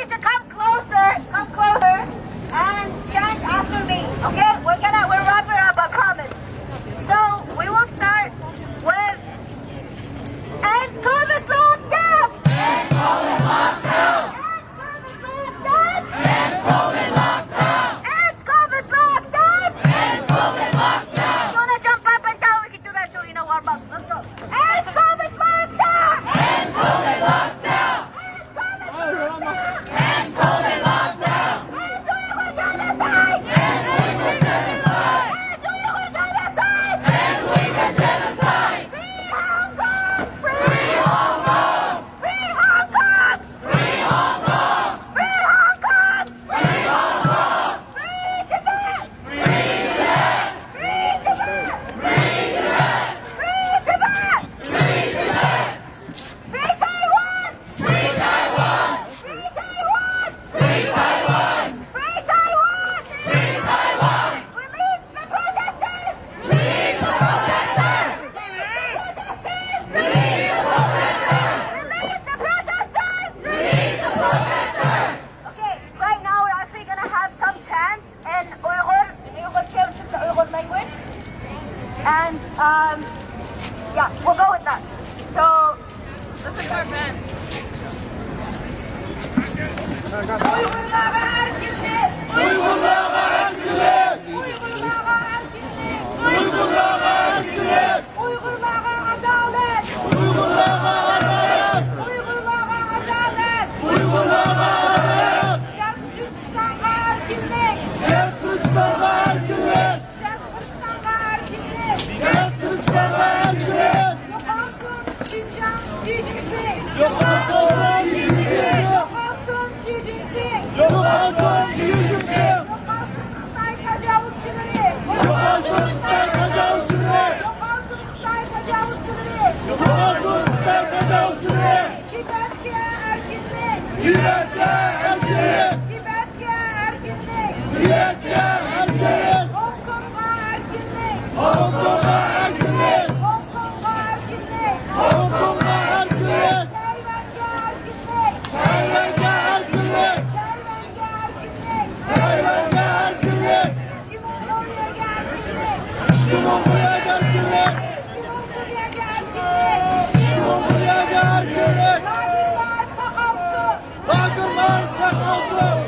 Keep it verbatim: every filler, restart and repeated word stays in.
So come closer, come closer, and chant after me. Okay, we're gonna, we'll wrap it up, I promise. So we will start with end COVID lockdown. End COVID lockdown. End COVID lockdown. End COVID lockdown. End COVID lockdown. End COVID lockdown. You wanna jump up and down? We can do that too. You know, warm up. Let's go. End COVID lockdown. End COVID lockdown. Free Taiwan! Free Taiwan! Free Taiwan! Free Taiwan! Free Taiwan! Free Taiwan! Release the protesters! Release the protesters! Release the protesters! Release the protesters! Release the protesters! Okay, right now we're actually gonna have some chants in Uyghur, Uyghur, which is the Uyghur language. And, um, yeah, we'll go with that. So, this is our best. Uyg'urlarga erkinlik! Uyg'urlarga erkinlik! Uyg'urlarga erkinlik! Uyg'urlarga erkinlik! Uyg'urlarga adolat! Uyg'urlarga adolat! Uyg'urlarga adolat! Uyg'urlarga adolat! Sharq Turkistonga erkinlik! Sharq Turkistonga erkinlik! Sharq Turkistonga erkinlik! Sharq Turkistonga erkinlik! Yo'qolsin Xinjiang, Xi Jinping! Yo'qolsin Xi Jinping! Yo'qolsin Xitoy tajovuzchilari! Yo'qolsin Xitoy tajovuzchilari! Yo'qolsin Xitoy tajovuzchilari! Yo'qolsin Xitoy tajovuzchilari! Tibetga erkinlik! Tibetga erkinlik! Tibetga erkinlik! Tibetga erkinlik! Hong Kongga erkinlik! Hong Kongga erkinlik! Hong Kongga erkinlik! Hong Kongga erkinlik! Tayvanga erkinlik! Tayvanga erkinlik! Tayvanga erkinlik! Tayvanga erkinlik! Shimoliyaga erkinlik! Shimoliyaga erkinlik! Shimoliyaga erkinlik! Lagerlar taqalsin! Lagerlar taqalsin!